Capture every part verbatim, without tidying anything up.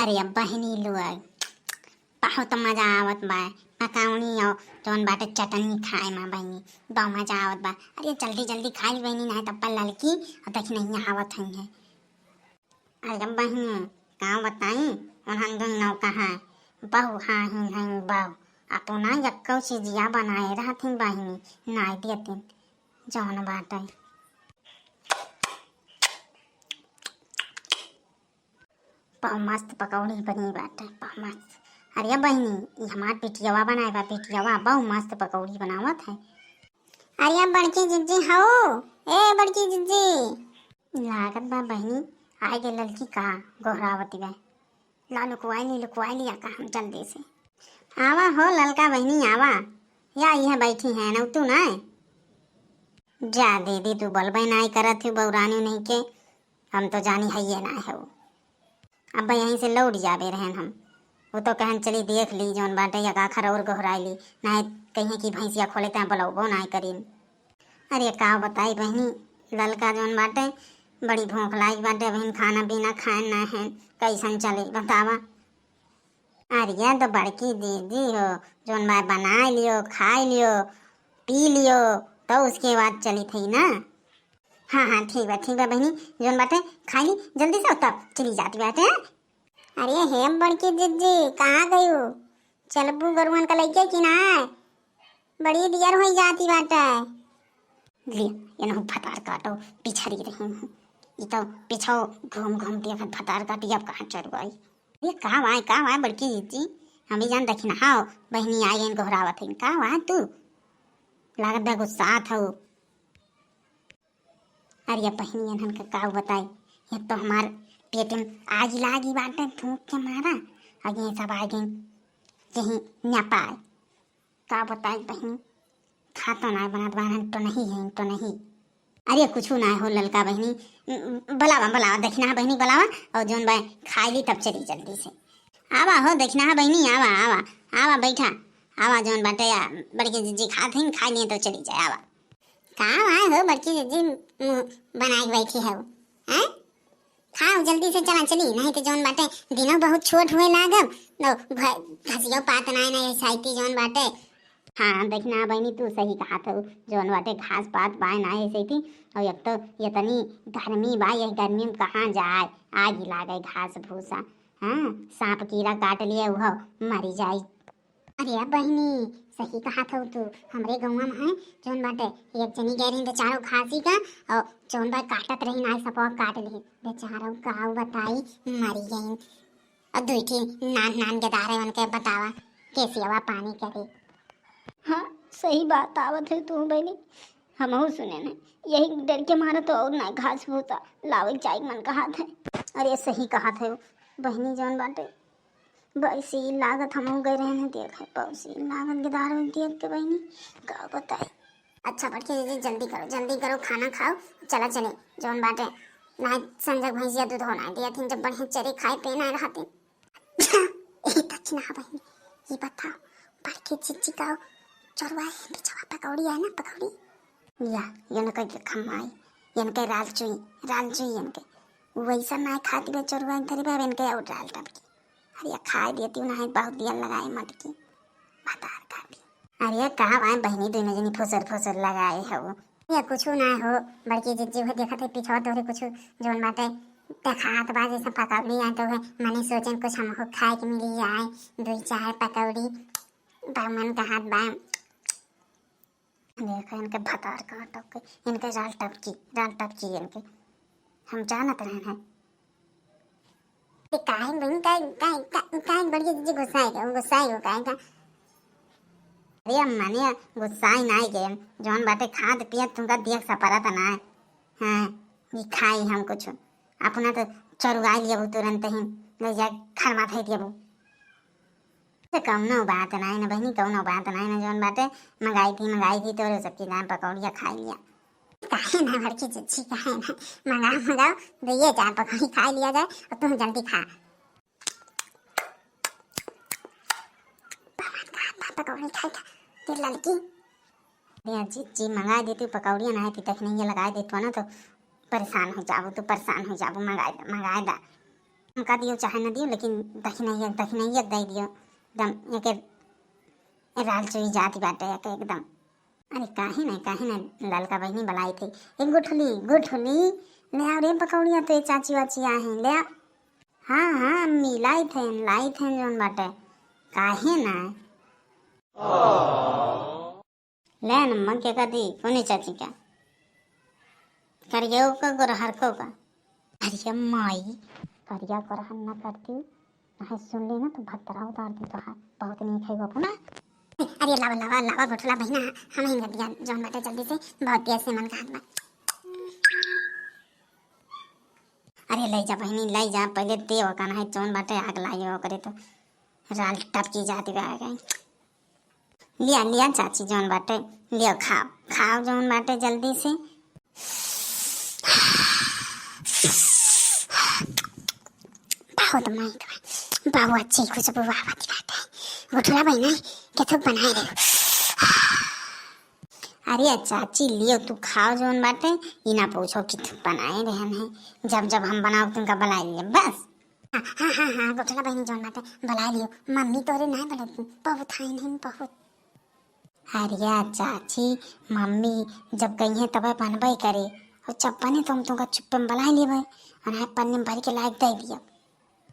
अरे अब बहिनी लोग, बहुत मजा आवत बा पकौड़ी और जौन बाटे चटनी खाए में बहिनी, बहुत मजा आवत बा। अरे जल्दी जल्दी खा ली बहिनी, नाहीं तब पर ललकी और दखिनहिया आवत हुई है। अरे बहिनी, का बताई, उन्हन दुनो का है, बहू हाँ ही नहीं बहू, अपना यक्को चीजिया बनाए रहथिन बहिनी, नाई देतिन जौन बाटे। बहु मस्त पकौड़ी बनी बाटे, बहु मस्त। अरे बहिनी, ई हमार पिटियवा बनाए बा, पिटियवा बहु मस्त पकौड़ी बनावत है। अरे बड़की जिज्जी हऊ, ए बड़की जिज्जी। लागत बा बहिनी, आए गे ललकी का गोहरावती बा। ला लुकवाई ली, लुकवाई लिया का हम जल्दी से। आवा हो ललका बहिनी, आवा। या इहे बैठी है न तू ना। जा दीदी, तू बोलबे नाई करत ही बौरानी नहीं के, हम तो जानी है ये ना है वो। अब यहीं से लौट जाबे रहन हम। वो तो कहन चली देख ली जौन बाटे या आखर और गोहराई ली, नाई कहीं की भैंसिया खोले तैं बोलौबो नाई करीन। अरे का बताई बहिनी, ललका जौन बाटे बड़ी भूख लागी बाटे, बहिन खाना पीना खाए ना है, कैसन चले बतावा। अरे तो बड़की दीदी हो, जौन बा बनाए लियो, खाए लियो, पी लियो, तो उसके बाद चली थी ना। हाँ हाँ ठीक बा, ठीक बा बहिनी, जौन बाटे खाई ली जल्दी से, तब चली जाती बाटे। अरे हे बड़की जिज्जी, कहाँ गयू? चलबू गरुअन का लइके कि ना? बड़ी दियर होई जाती बाटे। ले, एनहु भतार काटो, पिछड़ी रही हूँ। ई तो पिछो घूम घूम देखत भतार काटी, अब कहाँ चढ़ गई? ये का वाय, का वाय बड़की जिज्जी? हम ही जान दखिनहा हो, बहिनी आई गईन गोहरावत हईन। का वाय तू? लागत बा गुस्सात हो। अरे बहिनी, एनहन का का बताई, ये तो हमार पेट में आगी लागी बाटे भूख के मारा। आगे सब आ गईन, यही न्यापाय। का बताई बहिनी, खा तो ना बनात बाहन तो नहीं है, तो नहीं। अरे कुछ ना हो ललका बहिनी, बलावा, बलावा, दखिनहा बहिनी बलावा, और जौन बा खाई ली तब चली जल्दी से। आवा हो दखिनहा बहिनी, आवा, आवा, आवा बैठा, आवा जौन बाटे आ, बड़की जिज्जी खात हईन, खाई लिए तो चली जाए, आवा। का वाय हो बड़की जिज्जी, मुँह बनाए के बैठी है वो, हैं? खाओ जल्दी से, चला चली, नहीं तो जौन बाटे दिनो बहुत छोट हुए लागब, न घ-, घसियो पात नाय ना ऐसाइती जौन बाटे। हाँ दखिनहा बहिनी, तू सही कहत हो, जौन बाटे घास पात बाय ना ऐसाइती, और एक तो इतनी गर्मी बा, यह गर्मी में कहाँ जाए, आगी लागे घास भूसा। हाँ, सांप कीड़ा काट लिए, वह मरी जाई। अरे बहिनी, सही कहत हऊ तू। हमरे गउँवा में है, जौन बाटे, एक जनी गए रही बेचारो घासी का, और जौन बा काटत रही ना, सपवा काट ली बेचारो, का बताई, मरी गई। और दुई ठी नान नान गेदारे उनके बतावा, कैसी हवा पानी करे। हाँ, सही बात आवत है तू बहिनी, हमहू सुने न, यही डर के मारे तो और ना घास भूसा लावे जाए मन कहत है। अरे सही कहत है बहिनी, जौन बाटे बौसी लागत हमहू गए रहे न देखे, बौसी लागत गेदार देख के बहिनी, का बताई। अच्छा बड़की दीदी, जल्दी करो, जल्दी करो, खाना खाओ, चला चले, जौन बाटे, ना संजय भैंसिया दूध होना दिया थी, जब बढ़िया चरे खाए पे ना रहते। ए दखिनहा बहिनी, ये बताओ, बड़की जिज्जी का चोरवा है, बिचवा पकौड़ी है ना, पकौड़ी? या, इनका के खमाई, इनके राल चुई, राल चुई इनके। वैसा ना खाती बे चोरवा, इधर बे इनके और राल टपकी। अरे खाए देती हूँ ना, बहुत दिया लगाए मटकी। बतार खाती। अरे का वाय बहिनी, दुनो जनी फुसर फुसर लगाए हो। ये कुछ ना हो, बड़की जिज्जी हो देखत है पीछवा तोहरे कुछ जौन बाटे देखात बा, जैसे पकौड़ी आए तो है, मने सोचन कुछ हमको खाए के मिली जाए, दुई चार पकौड़ी, बा मन कहत बा। देखो इनके भतार का टपके, इनके राल टपकी, राल टपकी इनके। हम जानत रहन हैं। ते काहे बहिनी, काहे, काहे, काहे, काहे बड़की जिज्जी गुस्साए के, गुस्साए हो काहे का? अरे अम्मा ने गुस्साए नाई के, जौन बाटे खात पियत तुमका देख सपरत ना है। हाँ, ये खाई हम कुछ। अपना तो चरुआई लिया तुरंत ही, ले जाए खरमा फेंक दिया। तो कौनो बात नाई ना बहिनी, कौनो बात नाई ना, जौन बाटे मंगाई थी, मंगाई थी, तोरे सबकी दाम पकौड़िया खाई लिया। काहे ना बड़की जिज्जी, काहे ना, मंगाओ, मंगाओ, दो ये चार पकौड़ी खाई लिया जाए और तुम जल्दी खा। भगवान का हाथ पकौड़ी खाई था, तेल ललकी। अरे जिज्जी, मंगाए देती पकौड़िया, ना है तखने ये लगाए देती ना तो परेशान हो जाबो, तू परेशान हो जाबो, मंगाए दा, मंगाए दा। हमका दियो चाहे न दियो, लेकिन दखिनैया, दखिनैया दे दियो। एकदम एके राल चुई जाती बाटे एके एकदम। अरे काहे ना, काहे ना, ललका बहिनी बुलाई थी। ए गुठली, गुठली, ले आओ रे पकौड़िया, तो ये चाची वाची आए हैं, ले आओ। हाँ, हाँ, अम्मी, लाई थे, लाई थे जौन बाटे, काहे ना। ले नम्मा के कदी, कोने चाची का? करियो का, गोरहर को का? अरे माई, करिया गोरहर ना करती, नहीं सुन लेना तो भतरा उतार दी तोहार, बहुत नहीं खाई बापू ना। अरे लावा, लावा, लावा, गोठला बहिना, हम ही दिया जौन बाटे जल्दी से, बहुत देर से मन कहत बा। अरे ले जा बहिनी, ले जा, पहले दे ओका, नहीं जौन बाटे आग लागे ओकरे तो राल टपकी जाती बा आ गई। लिया, लिया चाची जौन बाटे, लिया खाओ, खाओ जौन बाटे जल्दी से। बहुत माइक में, बहुत अच्छी खुशबू आवत बाटे। गोठला बहिना, के थुक बनाए रहे। अरे चाची लियो तू खाओ जौन बाटे, ई ना पूछो कि थुक बनाए रहन है। जब जब हम बनाओ तुमका बुलाए लिए बस। हाँ, हाँ, हाँ, हाँ, गोठला बहिनी जौन बाटे, बुलाए लियो। मम्मी तोरे ना बोलत, बहुत हाइन है, बहुत। अरे चाची, मम्मी जब कही है तबे बनबे करे, और जब बने तो हम तुमका चुप्पे में बुलाए लेबे, और ना पन्नी में भर के लायक दे दिया।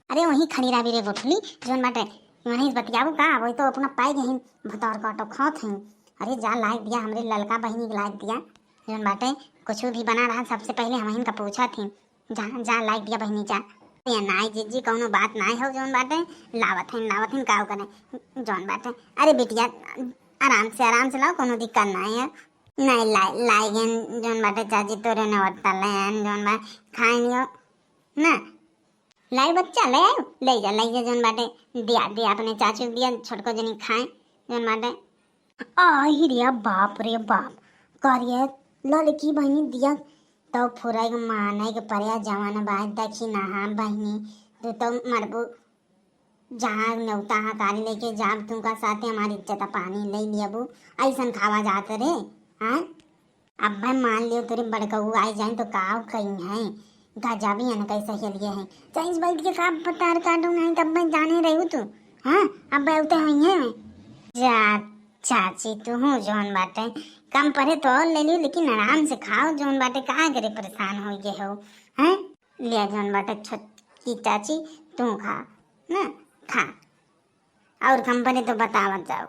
अरे वहीं खड़ी रहा रे गोठली, जौन बाटे, वहीं से बतियाबू का, वही तो अपना पाई गहिन भतौर काटो खात हैं। अरे जा लायक दिया, हमरे ललका बहिनी के लायक दिया, जौन बाटे, कुछ भी बना रहा सबसे पहले हम इनका पूछा थी। जा, जा, लाइक दिया बहिनी, जा। ए, नाई जीजी, कौनो बात नाई हो, जौन बाटे, लावत हन, लावत हन, का करे, जौन बाटे। अरे बिटिया, आराम से, आराम से लाओ, कौनो दिक्कत नाई है। नाई, लाई, लाई गेन, जौन बाटे, चाची, तोरे ने वरता ले आन, जौन बा, खाए लियो, ना। लाई बच्चा, ले आयो, ले जा, ले जा, जौन बाटे, दिया, दिया, अपने चाचू के दिया, छोटको जनी खाए, जौन बाटे। आही रे बाप रे बाप, करिए ललकी बहिनी दिया, तब फुराई के माने के पड़े जवान बात देखी ना, हाँ बहिनी, तू तो मरबू, जहाँ नेवता हकारी लेके जाब, तुमका साथे हमारी इज्जत पानी ले लियबू, ऐसन खावा जात रे, हाँ? अब भाई मान लियो तोरे बड़कऊ आई जाए तो का कही है, गजब ही इनका सहेलिए है, चाहे इस बैठ के का पतार काटू नहीं, तब मैं जाने रहू तू, हाँ? अब बैठते हुई है। जा चाची, तू हूँ जौन बाटे, कम परे तो और ले लियो, लेकिन आराम से खाओ जौन बाटे, काहे करे परेशान हो गए हो, हैं? लिया जौन बाटे छोटकी चाची, तू खा, ना खा, और कम परे तो बतावत जाओ।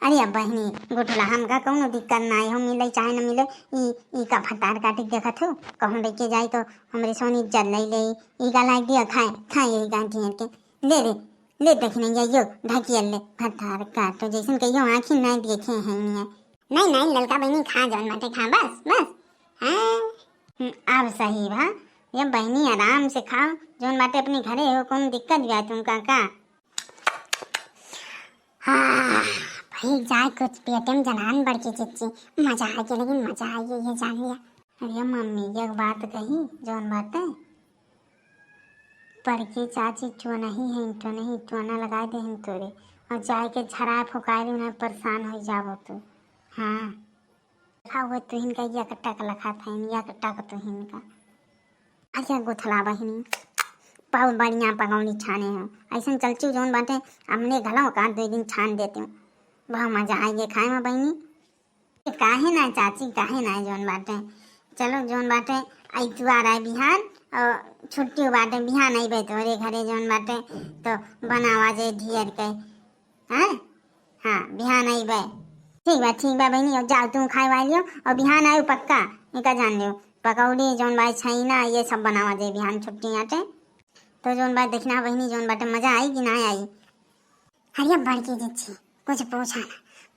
अरे अब बहिनी, गुठला हमका कौनो दिक्कत नाई हो, मिले चाहे न मिले, ई, ई का भतार काटी देखत हो, कहूँ लेके जाई तो हमरे सोनी इज्जत ले ले, ई का लायक दिया खाए, खाए यही गांठी के, ले रे, ले देखी नहीं यो ढकियल ले, भतार काटो जैसन कहियो आँखी नाई देखे हैं ये। नहीं, नहीं, ललका बहिनी खा जौन बाटे खा, बस, बस। हाँ, हम्म, अब सही बा, ये बहिनी आराम से खाओ, जौन बाटे अपने घरे हो, कौन दिक्कत बा तुमका का? हाँ, भाई जाए कुछ पेटे में जनान बड़की चिच्ची, मजा आ गया, लेकिन मजा आ गया, ये जान लिया। अरे मम्मी, एक बात कही, जौन बाटे, बड़की चाची चुनही है, चुनही, चुना लगा दे हैं तोरे, और जाए के झराए फुकाए उन्हें परेशान हो जाबो तू। हाँ, देखा हुआ तुहिन का एक टक लखा था, एक टक तुहिन का। अच्छा गुठला बहिनी, बहुत बढ़िया पकौड़ी छाने हो, ऐसन चलचू जौन बाटे, हमने घला का दो दिन छान देते हो, बहुत मजा आएंगे खाए में बहिनी। काहे ना चाची, काहे ना, जौन बाटे, चलो जौन बाटे, अइतवार आए बिहान, और छुट्टी बाटे, बिहान अइबे तोरे घरे जौन बाटे, तो बनावा जे ढेर के, हैं? हाँ, बिहान अइबे। ठीक बा, ठीक बा बहिनी, अब जाओ तू खाए वाली हो, और बिहान आयो पक्का, इनका जान लियो, पकौड़ी जौन बाटे, छैना, ये सब बनावा जे बिहान छुट्टी आटे, तो जौन बाटे देखना बहिनी, जौन बाटे मजा आई कि ना आई? अरे बड़की जिज्जी, कुछ पूछा ना,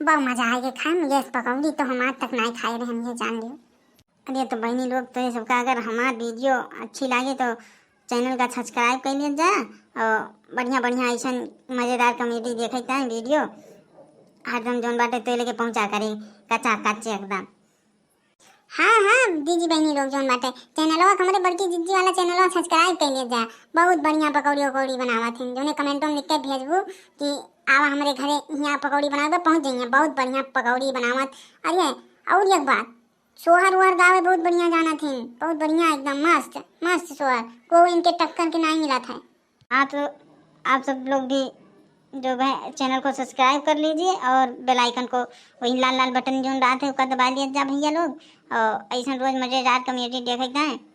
बहुत मजा आए के खाए में, ये पकौड़ी तो हम आज तक नहीं खाए रहे, हम ये जान लियो। अरे तो बहिनी लोग, तो ये सबका अगर हमार video अच्छी लागे तो channel का subscribe कर लिया जा, और बढ़िया बढ़िया ऐसन मजेदार comedy देखे के video हरदम जौन बाटे तो लेके पहुँचा करे, कचा कच एकदम। हाँ, हाँ, दीदी बहिनी लोग जौन बाटे, चैनलवा, हमरे बड़की जिज्जी वाला चैनलवा subscribe कर लिया जा। बहुत बढ़िया पकौड़ी उकौड़ी बनावत हैं, जौने comment में लिख के भेजबू कि आवा हमरे घरे, हियाँ पकौड़ी बनावे, पहुँच जाइए। बहुत बढ़िया पकौड़ी बनावत। अरे, और एक बात, सोहर वोहर गावे बहुत बढ़िया जानत हिन, बहुत बढ़िया, एकदम मस्त मस्त सोहर, को इनके टक्कर के नाहीं मिलत है। हाँ, तो आप सब लोग भी जो है channel को subscribe कर लीजिए और bell icon को, वही लाल लाल button जोन रहत है, ओका दबा लिया जा भैया लोग। और ऐसा रोज मजेदार comedy देखे के है।